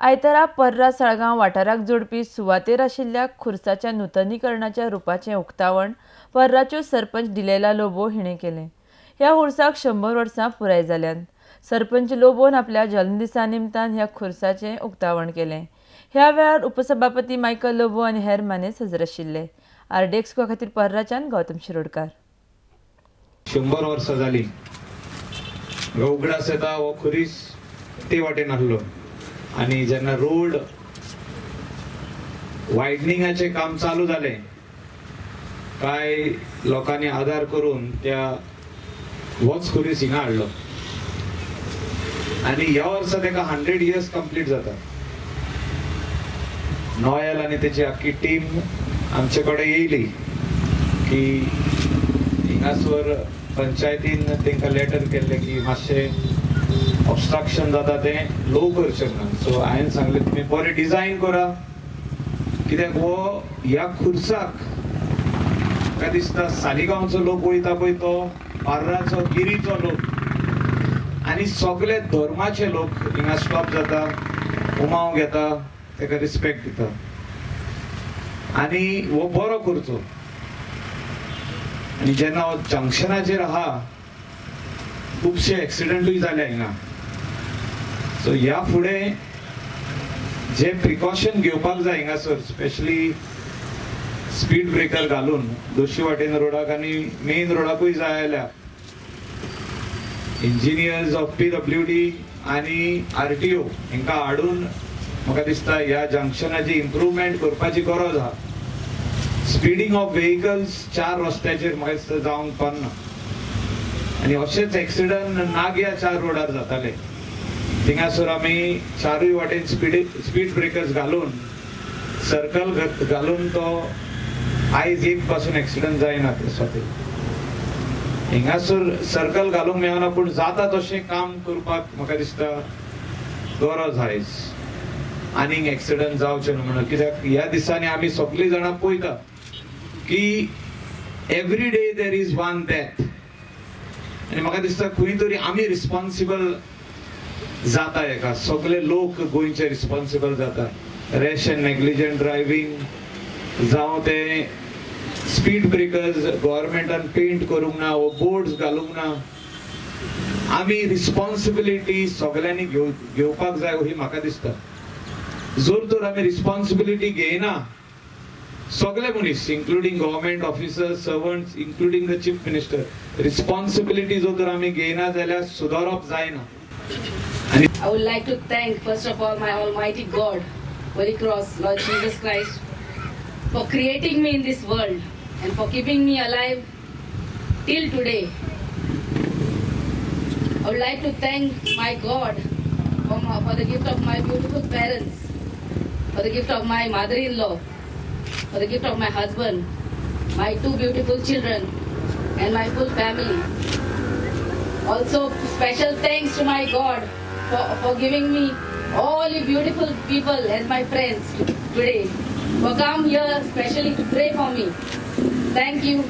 आयतारा पर्रा साळगांव वाठाराक जोडपी सुवातेर आशिल्ल्या खुर्साच्या नुतनीकरणाच्या रुपाचें उक्तावण पर्राच्यो सरपंच डिलेला लोबो हिणें केलें. ह्या खुर्साक 100 वर्सां पुराय जाल्यात. सरपंच लोबोन आपल्या जल्मदिसा निमतान ह्या खुर्साचें उक्तावण केलें. ह्या वेळार उपसभापती मायकल लोबो आनी हेर मानेस्त हजर आशिल्ले. आरडीएक्स खातीर पर्राच्यान गौतम शिरोडकार. 100 वर्सां जाली. उगडास येता हो खुरीस ते वाटेन आहलो आनी जेन्ना रोड वायडनिंगाचें काम चालू जालें कांय लोकांनी आदार करून त्या होच खुरीस हिंगा हाडलो आनी ह्या वर्सा ताका 100 इयर्स कंप्लीट जाता. नॉयल आनी तेची आख्खी टीम आमचे कडेन येयली की हिंगासर पंचायतीन तांकां लेटर केल्लें की मातशें ऑब्स्ट्रक्शन जाता तें लो करचें म्हणून. सो हांवें सांगलें तुमी बरें डिजायन करा, कित्याक हो ह्या खुर्साक म्हाका दिसता सालिगांवचो लोक वयता पळय तो पार्राचो गिरीचो लोक आनी सगळे धर्माचे लोक हिंगा स्टॉप जाता, उमाव घेता, ताका रिस्पेक्ट दिता आनी हो बरो करचो. आनी जेन्ना हो जंक्शनाचेर आहा खुबशे एक्सिडंटूय जाले हिंगा. सो ह्या फुडें जे प्रिकॉशन घेवपाक जाय हिंगासर, स्पेशली स्पीड ब्रेकर घालून दोशी वाटेन रोडाक आनी मेन रोडाकूय जाय जाल्यार इंजिनियर्स ऑफ PWD आनी RTO हांकां हाडून म्हाका दिसता ह्या जंक्शनाची इम्प्रुवमेंट करपाची गरज आहा. स्पिडींग ऑफ व्हेकल्स 4 रस्त्याचेर म्हाका दिसता जावंक पारना आनी अशेच एक्सिडंट नाग्या 4 रोडार जाताले. थिंगासर आमी 4 वाटेन स्पीड ब्रेकर्स घालून सर्कल घालून तो आयज एक पासून एक्सिडंट जायना ते स्वातीर. हिंगासर सर्कल घालूंक मेळना पूण जाता तशें काम करपाक म्हाका दिसता गरज आयज, आनीक एक्सिडंट जावचें न्हू म्हणून. कित्याक ह्या दिसांनी आमी सगळीं जाणां पळयता की every day there is one death आनी म्हाका दिसता खंय तरी आमी रिस्पॉन्सिबल जाता हेका, सगळे लोक गोंयचे रिस्पॉन्सिबल जाता. रॅश एंड नेग्लिजंट ड्रायव्हींग जावं ते स्पीड ब्रेकर्स गव्हर्मेंटान पेंट करूंक ना वो बोर्ड्स घालूंक ना, आमी रिस्पॉन्सिबिलिटी सगळ्यांनी घेवपाक जाय ही म्हाका दिसता. जर तर आमी रिस्पॉन्सिबिलिटी घेयना सगळे मनीस including government officers, servants, including the chief minister, responsibility जर तर आमी घेयना जाल्यार सुदारप जायना. I would like to thank first of all my Almighty God, Holy Cross, Lord Jesus Christ, for creating me in this world and for keeping me alive till today. I would like to thank my God for the gift of my beautiful parents, for the gift of my mother-in-law, for the gift of my husband, my 2 beautiful children, and my full family. Also, special thanks to my God for giving me all you beautiful people as my friends today, for come here specially to pray for me. Thank you.